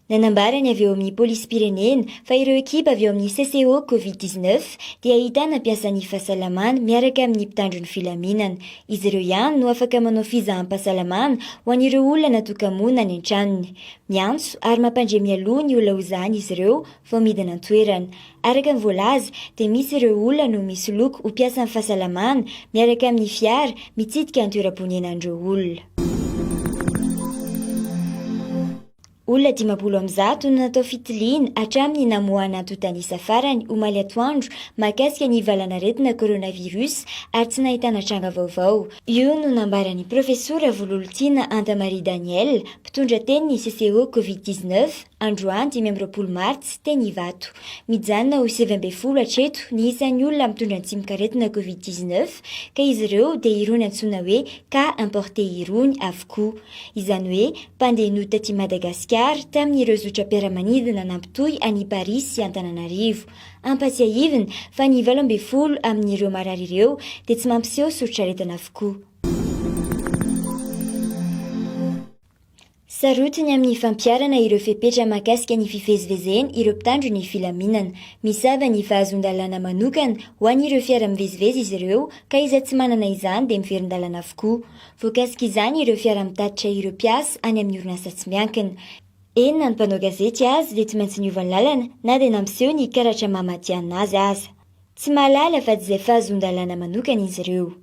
Nanambara ny avy eo amin'ny polisim-pirenena fa ireo ekipa avy eo amin'ny CCO Covid 19 dia ahitana mpiasan'ny fahasalamana miaraka amin'ny mpitandro ny filaminana. Izy ireo ihany no afaka manao fizaham-pahasalamana ho an'ireo olona natoka-monina any an-tranony. Miantso ary mampandre mialoha ny olona hozahana izy ireo vao midina an-toerana. Araka ny voalaza dia misy ireo olona no misoloky ho mpiasan'ny fahasalamana miaraka amin'ny fiara mitsidika ny toeram-ponenan'ireo olona. Olona 150 no natao fitiliana hatramin'ny namoahana antontan'isa farany omaly atoandro mahakasika ny valanaretina coronavirus ary tsy nahitana tranga vaovao. Io no nambaran'ny Profesora Vololontiana Anta Marie Daniel, mpitondra tenin'ny CCO Covid 19, androany 25 martsa, teny Ivato. Mijanona ho 19 hatreto ny isan'ny olona mitondra ny tsimokaretina Covid 19 ka izy ireo dia irony antsoina hoe cas importé irony avokoa. Izany hoe mpandeha nody taty Madagasikara tamin'ireo zotram-piaramanidina nampitohy an'i Paris sy Antananarivo. Ampatsiahivina fa ny 18 amin'ireo marary ireo dia tsy mampiseho soritr'aretina avokoa. Sarotiny amin'ny fampiharana ireo fepetra mahakasika ny fivezivezena ireo mpitandro ny filaminana. Misava ny fahazoan-dalàna manokana ho an'ireo fiara mivezivezy izy ireo ka izay tsy manana izany dia miverin-dalana avokoa. Voakasik'izany ireo fiara mitatitra ireo mpiasa any amin'ny orinasa tsy miankina. Eny na ny mpanao gazety aza dia tsy maintsy niova lalana na dia nampiseho ny karatra maha matihanina azy aza. Tsy mahalala afa-tsy izay fahazoan-dalàna manokana izy ireo.